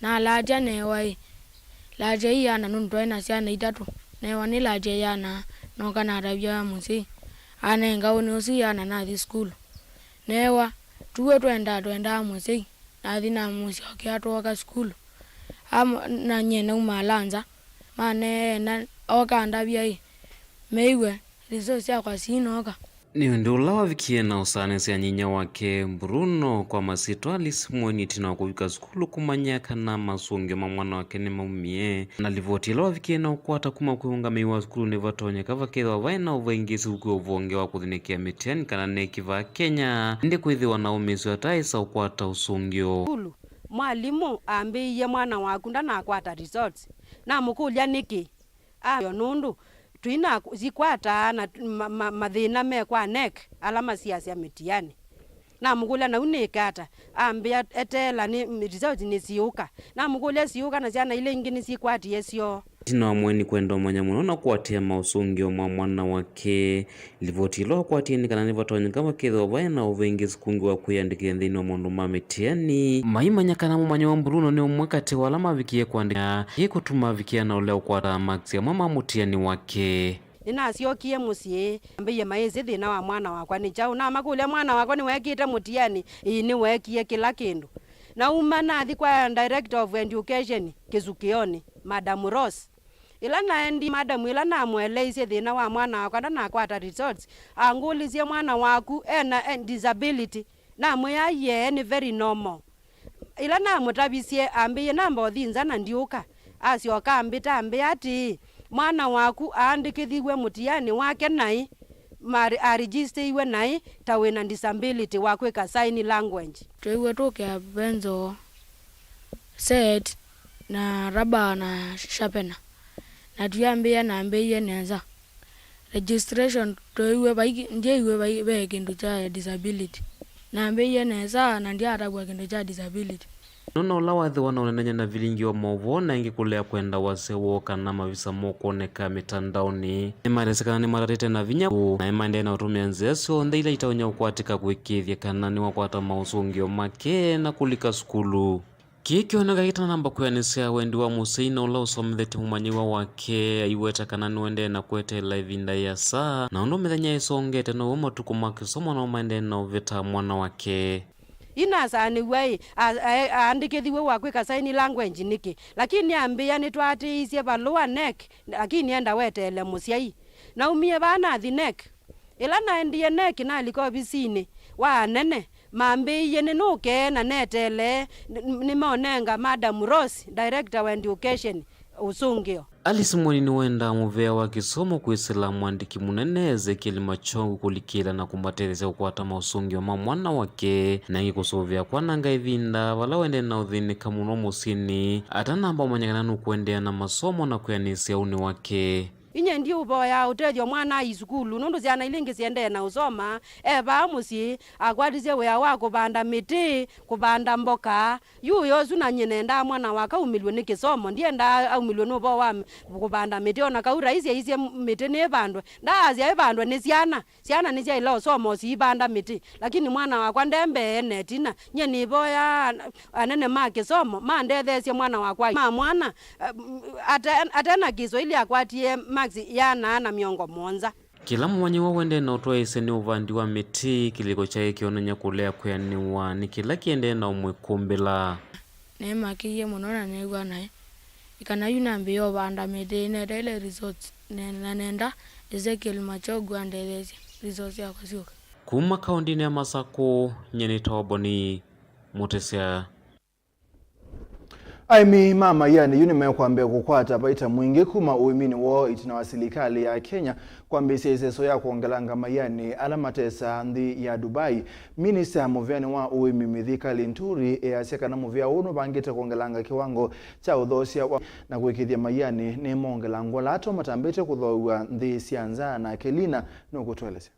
Nalatya neewa ĩ, latya ĩana nũndũ twaĩ na syana itatũ. Neewa nĩlatya ĩana, nooka natavya mũsyai. Anenga ũnĩ ũsu ĩana nathi sukulu. Neewa, tuwe twendaa, twendaa mũsyai. Nathi namũsyokea twooka sukulu. Am-, na nyie naumaala nza. Aneena, oka andavya ĩ, meiwe, results syakwa sinooka. Nĩ ũndũ ũla wavikie na ũsaanĩsya nyinya wake Bruno kwa masyĩtwa Alice Mweni ĩtina wa kũvika sukulu kũmanya kana masũngĩo ma mwana wake nĩmaumie. Na livoti ĩla wavikie na ũkwata kuma kwĩ ũngamĩi wa sukulu nĩvatonyeka vakethĩwa vaĩ na ũvaingĩĩsĩku kwĩ ũvonge wa kũthinĩkĩa mĩtiani kana NEC vaa Kenya, ĩndĩ kwĩthĩwa na ũmĩĩsyo ataĩsa ũkwata ũsũngĩo. Sukulu, mwalimũ ambĩĩie mwana waku ndanakwata results. Namũkũlya nĩkĩ? Ambĩa nũndũ tũinakwataa na ma, ma, mathĩna me kwa NEC ala masiasya mĩtiani. Namũkũlya, "Nau nĩke ata?" Ambĩa, "Eteela, nĩ, results nĩsiũka." Namũkũlya, "Siũka na syana ila ingĩ nĩsyĩkwatie syoo?" Ĩtina wa Mweni kwenda ũmanya mũno na kũatĩĩa maũsũngĩo ma mwana wake, livoti ĩla wakwatie nĩ kana nĩvatonyeka vakethĩwa vaĩ na ũvaingĩĩsĩku ũngĩ wa kwĩyandĩkĩthya nthĩnĩ wa maũndũ ma mĩtiani. Maimanya kana mũmanya wa Bruno nĩ ũmwe katĩ wa ala mavikie kũandĩka, yĩkũtuma avikĩa na ũlea ũkwataa maksi amwe ma mũtiani wake. Nĩnasyokie mũsyĩ, ambĩie maĩsĩ thĩna wa mwana wakwa nĩ kyaũ. Namakũlya, "Mwana wakwa nĩweekĩte mũtiani?" "Ĩĩ, nĩweekie kĩla kĩndũ." Nauma nathi kwa Director of Education Kĩsukĩonĩ, Madam Rose. Ĩla naendie, madam ĩla namũeleisye thĩna wa mwana wakwa ndanakwata results, angũlĩsye, "Mwana waku ena, eh, disability?" Namwĩa, "Yee, nĩ very normal." Ĩla namũtavisye, ambĩie, "Namba ũthi nza na ndiũka." Asyoka ambĩta, ambĩa atĩĩ, "Mwana waku aandĩkĩthiw'e mũtiani wake naĩ, ma-, aregistĩiwe naĩ ta wĩna disability wa kwĩka sign language." Twĩw'e tũkĩa pencil, set, na rubber na sharpener. Na tũyambĩĩa, nambĩĩie nesa. Registration twĩw'e vai-, ndyĩw'e vai-, ve kĩndũ kya disability. Nambĩĩie nesa na ndyaatavw'a kĩndũ kya disability. Nũndũ ũla wathĩwa na ũnenany'a na vilingi wa maũvoo na ĩngĩ kũlea kwenda wasya woo kana mavisa mokwoneka mĩtandaonĩ, nĩmaelesya kana nĩmatatĩte na vinya kũũ, na nĩmaendee na ũtũmĩa nzĩa syonthe ila itaũnya ũkwatĩka kũĩkĩĩthya kana nĩwakwata maũsũngĩo make na kũlika sukulu. Kĩĩ kĩoneka kĩtanamba kwĩanĩsya wendi wa mũsyai na ũla ũsomethetye mũmanyĩw'a wake, aiweta kana nĩũendee na kweteela ĩvinda ĩasa, na ũndũ mĩthenya ĩsongete now'o matukũ ma kĩsomo no maendee na ũvĩta mwana wake. Inasaanĩw'a-ĩ, a-, a-, aandĩkĩthiw'e wa kwĩka sign language nĩkĩ? Lakini ambĩa nĩtwaatĩĩisye valũa NEC, lakini enda weteele mũsyai. Naumie vaa nathi NEC. Ĩla naendie NEC, nalika ovisinĩ wa anene, mambĩĩie nĩnũke na neteele, n-, n-, nĩmeũnenga Madam Rose, Director wa Education, ũsũngĩo. Alice Mweni nĩwendaa mũvea wa kĩsomo kwĩsĩla mũandĩki mũnene Ezekiel Machogu kũlikĩla na kũmatetheesya kũkwata maũsũngĩo ma mwana wake, na ĩngĩ kũsũvĩa kwananga ĩvinda vala ũendee na ũthĩnĩka mũno mũsyĩnĩ, atanamba ũmanya kana nũkũendeea na masomo na kwĩanĩsya ũnĩ wake. Inye ndiũvoyaa ũtethyo mwana ai sukulu, nũndũ syana ila ingĩ siendee na ũsoma. E vaa mũsyĩ, akwatisye wĩa wa kũvanda mĩtĩ, kũvanda mboka. Yu ũyũ ũsu na nyie nendaa mwana waka aumĩlw'e nĩ kĩsomo, ndiendaa aumĩlw'e nĩ ũvoo wa m-, kũvanda mĩtĩ. O na kau rais aisye m-, mĩtĩ nĩĩvandwe, ndaasya ĩvandwe nĩ syana. Syana nĩsyaĩle ũsoma o siivanda mĩtĩ, lakini mwana wakwa nde mbee na ĩtina. Nyie nĩvoyaa an-, anene ma kĩsomo mandetheesye mwana wakwa. Ma mwana, eh, m-, ate-, ate na Kĩswaili akwatie maksi ĩana na mĩongo mũonza. Kĩla mũmanyĩw'a ũendee na ũtwaĩĩsya nĩ ũvandi wa mĩtĩ, kĩlĩko kyaĩ kĩonany'a kũlea kwĩanĩwa nĩ kĩla kĩendee na ũmwĩkũmbĩla. Nĩmakĩie mũno na neew'a naĩ. Ĩ kana yu nambĩĩe ũvanda mĩtĩ, neteele results, ne-, na nenda Ezekiel Machogu andetheesye results syakwa syũke. Kuma kaũndĩnĩ ya Masakũ, nyie nĩtawa Boni Mũtĩsya. Aĩmi ma maianĩ yu nĩmekwambĩa kũkwata vaita mwingĩ kuma ũĩminĩ woo ĩtina wa silikalĩ ya Kenya kwambĩĩsya ĩseso ya kwongelanga maianĩ ala matesaa nthĩ ya Dubai. Minista mũveanĩ wa ũĩmi Mithika Linturi easya kana mũvea ũũ nũvangĩte kwongelanga kĩwango kya ũthoosya wa na kũĩkĩĩthya maianĩ nĩmongelangwa ala ato matambĩte kũthooaw'a nthĩ sya nza. Nake Lina nũkũtũelesya.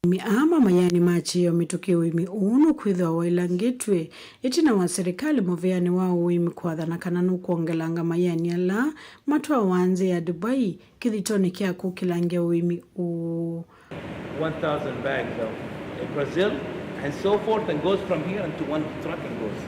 Aĩmi aa ma maianĩ ma kĩĩo mĩtũkĩ ũĩmi ũũ nũkwĩthĩwa waĩlangĩtw'e ĩtina wa silikalĩ mũveanĩ wa ũĩmi kwathana kana nũkwongelanga maianĩ ala matwawa nthĩ ya Dubai kĩthitonĩ kya kũkĩlangya ũĩmi ũũ. One thousand bags of, uh, Brazil and so forth, and goes from here into one truck and goes.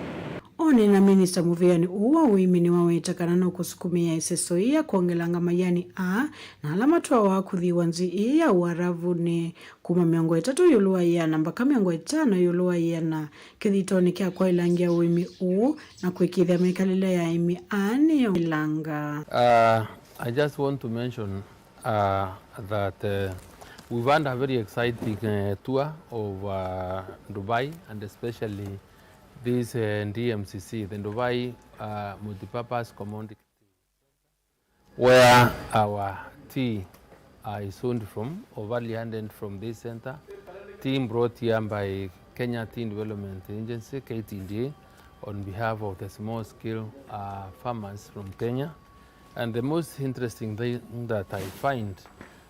Ũneena Minista mũvĩanĩ ũũ wa ũĩmi nĩwaweta kana nũkũsukumĩa ĩseso ĩĩ ya kwongelanga mayani aa na ala matwawa kũthiwa nzĩ ĩĩ ya Ũaravunĩ kuma mĩongo ĩtatũ ĩũlũ wa ĩana mbaka mĩongo ĩtano ĩũlũ wa ĩana kĩthitonĩ kya kwaĩlangĩa ũĩmi ũũ na kũĩkĩĩthya mĩkalĩle ya aĩmi aa nĩyo ĩlanga. Uh, I just want to mention uh, that uh, we've had a very exciting uh, tour of uh, Dubai, and especially this uh, D M C C, the Dubai uh, Multipurpose Commodity, where our tea uh, is sold from, or value added from this center. Tea brought here by Kenya Tea Development Agency, K T D A, on behalf of the small scale uh, farmers from Kenya. And the most interesting thing that I find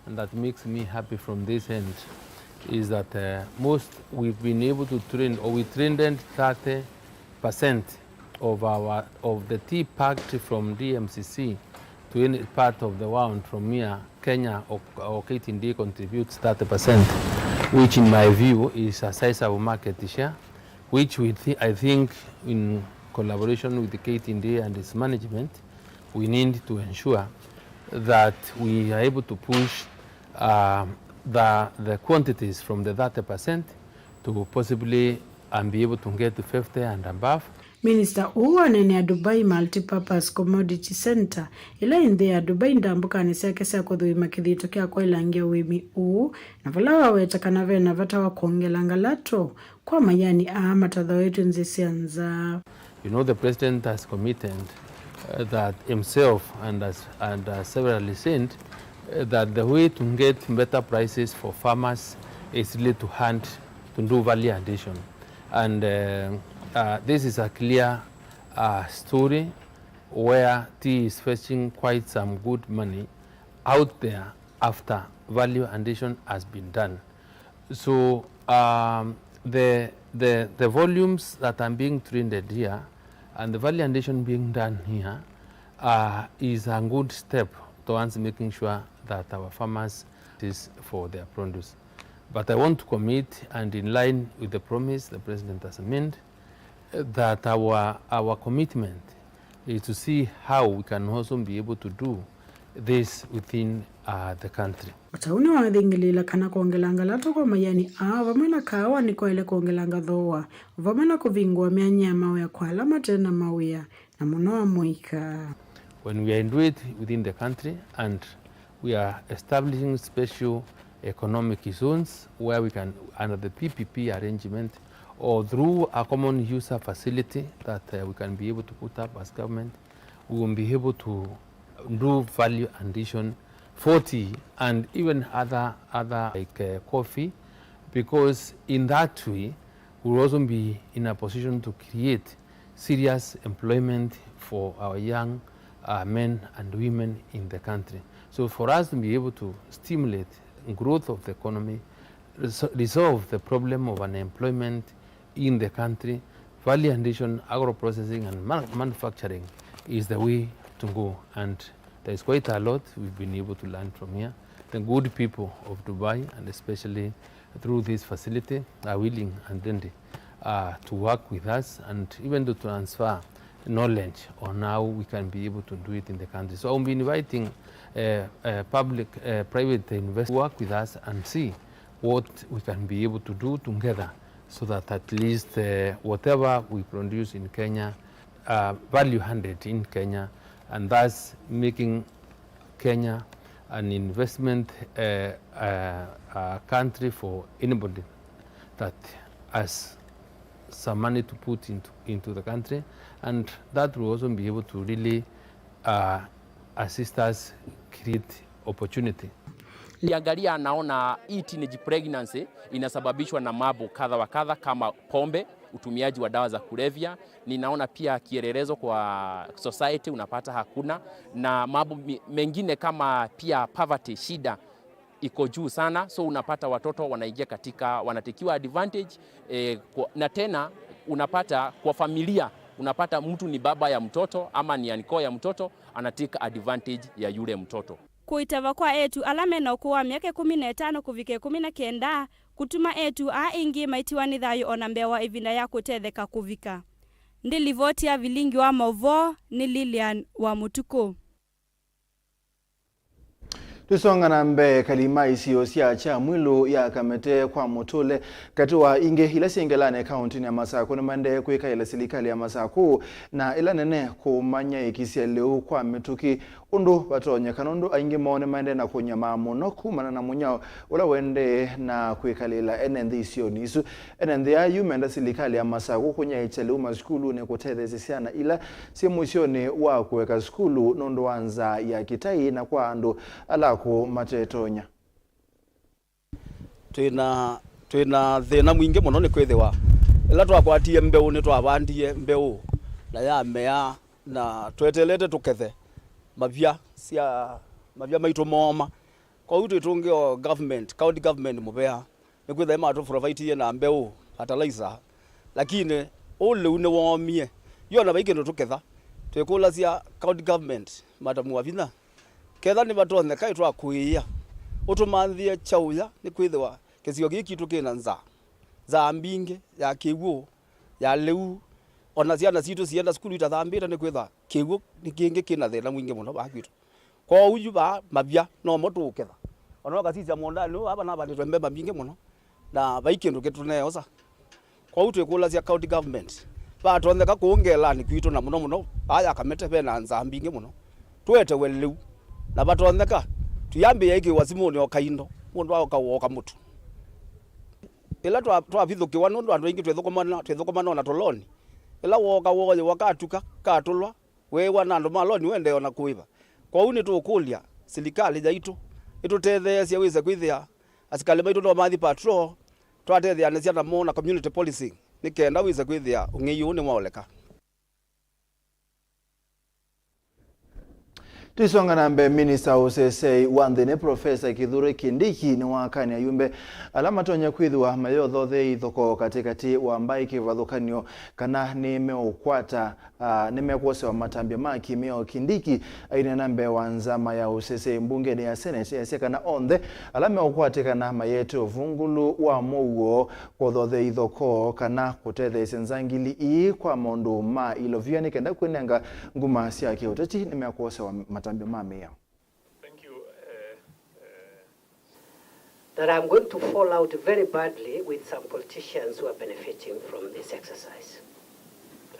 and that makes me happy from this end is that uh, most we've been able to train, or we trained thirty percent of our, of the tea packed from D M C C to any part of the world from here, Kenya or, or K T D A contributes thirty percent, which in my view is a sizable market share, which we thi- I think in collaboration with the K T D A and its management, we need to ensure that we are able to push uh, the, the quantities from the thirty percent to possibly and be able to get to fifty and above. Minista ũũ waneenea Dubai Multipurpose Commodity Center, ĩla ĩ nthĩ ya Dubai, ndambũkanĩ syake sya kũthũima kĩthito kya kwaĩlangĩa ũĩmi ũũ, na vala waweta kana ve na vata wa kwongela ngalato kwa mayani aa matathaũĩtw'e nzĩ sya nza. You know, the president has committed uh, that himself and as and uh, severally said uh, that the way to get better prices for farmers is really to hunt, to do value addition, and uh, uh, this is a clear uh, story where tea is fetching quite some good money out there after value addition has been done. So um, the, the, the volumes that are being traded here and the value addition being done here uh, is a good step towards making sure that our farmers is for their produce. But I want to commit, and in line with the promise the President has made, that our, our commitment is to see how we can also be able to do this within uh, the country. O ta ũu nĩwathingĩlĩĩla kana kwongela ngalato kwa mayani aa vamwe na kaawa nĩkwaĩle kwongelanga thooa vamwe na kũvingũa myanya ya mawĩa kwa ala mate na mawĩa, na mũno amũika. When we are in it within the country and we are establishing special economic zones where we can, under the P P P arrangement or through a common user facility that uh, we can be able to put up as government, we will be able to do value addition for tea and even other, other like uh, coffee, because in that way we will also be in a position to create serious employment for our young uh, men and women in the country. So for us to be able to stimulate growth of the economy, reso- resolve the problem of unemployment in the country, value addition, agro-processing and man- manufacturing is the way to go. And there is quite a lot we've been able to learn from here. The good people of Dubai, and especially through this facility, are willing and ready uh, to work with us and even to transfer knowledge on how we can be able to do it in the country. So I'll be inviting uh, uh, public, uh, private investors to work with us and see what we can be able to do together so that at least uh, whatever we produce in Kenya, uh, value added in Kenya, and thus making Kenya an investment uh, uh, uh, country for anybody that has some money to put into, into the country, and that will also be able to really uh, assist us create opportunity. Nikiangalia naona hii teenage pregnancy inasababishwa na mambo kadha wa kadha kama pombe, utumiaji wa dawa za kulevya. Ninaona pia kielelezo kwa society unapata hakuna, na mambo mi- mengine kama pia poverty, shida iko juu sana, so unapata watoto wanaingia katika, wanatekiwa advantage eh, kwa, na tena unapata kwa familia, unapata mtu ni baba ya mtoto ama ni anko ya mtoto, anatake advantage ya yule mtoto. Kũitava kwa eĩtu ala me na ũkũũ wa myaka ĩkũmi na ĩtano kũvika ĩkũmi na kenda kũtuma eĩtu aa aingĩ maitiwa nĩ thayũ o na mbee wa ĩvinda ya kũtetheka kũvika. Nĩ livoti ya vilingi wa maũvoo nĩ Lilian wa Mũtukũ. Tũsonga na mbee, ekali ma isio sya Kyamwilu ya Kamete kwa Mũtũle, katĩ wa ingĩ ila syĩ Ngelani kaũntĩnĩ ya Masakũ, nĩmaendee kwĩkaĩla silikalĩ ya Masakũ na ĩla nene kũmanyaĩĩkĩsya lĩu kwa mĩtũkĩ ũndũ vatonyeka, nũndũ aingĩ moo nĩmaendee na kũnyamaa mũno kumana na mũnyao ũla ũendee na kwĩkalĩla ene nthĩ isionĩ isu. Ene nthĩ aa yu menda silikalĩ ya Masakũ kũnyaĩĩkya lĩu masukulunĩ kũtetheesya syana ila syĩ mũisyonĩ wa kũeka sukulu nũndũ wa nzaa ya kĩtai na kwa andũ ala akũũ matetonya. Twĩ na, twĩ na thĩna mwingĩ mũno, nĩkwĩthĩwa ĩla twakwatie mbeũ, nĩtwavandie mbeũ na yamea, na tweteelete tũkethe mavya sya, mavya maitũ mooma. Kwoou twĩtũngĩe o government, county government mũvea, nĩkwĩthĩwa matũprovidie na mbeũ, fertilizer, lakini ũũ lĩu nĩwoomie. Yu ona vai kĩndũ tũketha, twĩkũlasya county government, Madam Wavinya, ketha nĩvatonyeka ĩtwakũĩĩa, ũtũmanthĩe kyaũya, nĩkwĩthĩwa kĩsio kĩĩ kitũ kĩ na nzaa, nzaa mbingĩ ya kĩw'ũ, ya lĩu, ona syana sitũ sienda sukulu itathambĩte, nĩkwĩthĩwa kĩw'ũ nĩ kĩngĩ kĩ na thĩna mwingĩ mũno vaa kwitũ. Kwoou yu vaa mavya nomo tũũketha. Ona ũkasisya mũũndanĩ ũũ, vaa navandĩtwe mbemba mbingĩ mũno, na vai kĩndũ kĩtũneeosa. Kwoou twĩkũlasya county government, vatonyeka kũũ Ngelanĩ kwitũ, na mũno mũno vaa ya Kamete, ve na nzaa mbingĩ mũno, tũetewe lĩu, na vatonyeka, tũyambĩĩa ĩkĩwa simũnĩ o kaindo, mũndũ aũka wooka mũtu. Ĩla twa-, twavithũkĩwa, nũndũ andũ aingĩ twĩthũkũmana, twĩthũkũmana na tũloni, ĩla wooka wooyĩwa katuka, katũlwa, weewa na andũ ma loni ũendee o na kũĩva. Kwoou nĩtũũkũlya silikalĩ yaitũ ĩtũtetheesye wĩse kwĩthĩa asikalĩ maitũ no mathi patrol, twatetheanĩsya namo na community policing, nĩ kenda wĩse kwĩthĩa ũng'ei ũũ nĩwaoleka. Tũisonga na mbee, minista wa ũseseĩ wa nthĩnĩ, Profesa Kithure Kindiki, nĩwakany'a ayumbe ala matonya kwĩthĩwa mayĩothothea ithokoo katĩkatĩ wa mbaĩ kĩvathũkany'o kana nĩmeũkwata, ah, nĩmekwosewa matambya ma kĩmĩao. Kindiki aineena mbee wa nzama ya ũseseĩ mbungenĩ ya Senate, easya kana onthe ala meũkwatĩkana mayĩete ũvũngũlu wa mũuo kũthothea ithokoo kana kũtetheesya nzangili ii kwa maũndũ ma ilovia nĩ kenda kwĩnenga nguma sya kĩũteti nĩmekwosewa matambya ma mĩao. Thank you, eh, eh. That I'm going to fall out very badly with some politicians who are benefiting from this exercise.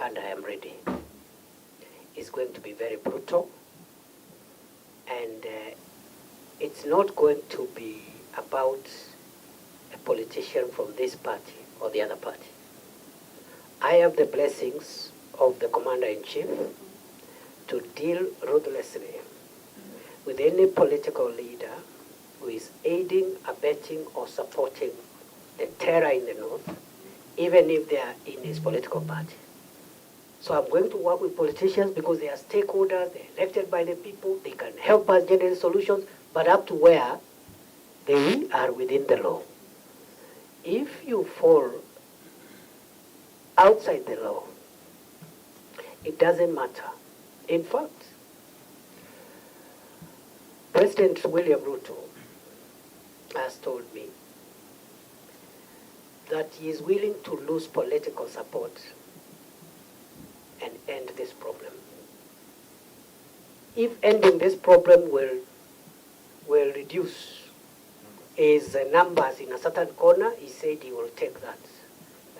And I am ready. It's going to be very brutal. And, uh, it's not going to be about a politician from this party or the other party. I have the blessings of the Commander-in-Chief to deal ruthlessly with any political leader who is aiding, abetting, or supporting the terror in the north, even if they are in his political party. So I'm going to work with politicians because they are stakeholders, they're elected by the people, they can help us generate solutions, but up to where they are within the law. If you fall outside the law, it doesn't matter. In fact, President William Ruto has told me that he is willing to lose political support and end this problem. If ending this problem will, will reduce his, uh, numbers in a certain corner, he said he will take that,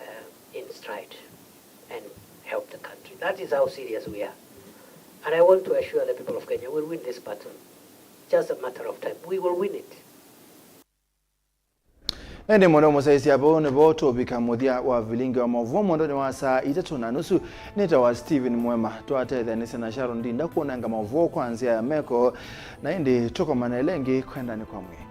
uh, in stride and help the country. That is how serious we are. And I want to assure the people of Kenya, we'll win this battle. Just a matter of time. We will win it. Ĩndĩ mũndũ mũsyaĩĩsya vau nĩvo tũvika mũthya wa vilingi wa maũvoo mwendonĩ wa saa itatũ na nusu. Nĩtawa Stephen Mwema. Twatetheanĩsya na Sharon Ndinda kũnenga maũvoo kwa nzĩa ya meko, na ĩndĩ tũkomane ĩla ĩngĩ kwendanĩ kwa mwĩĩ.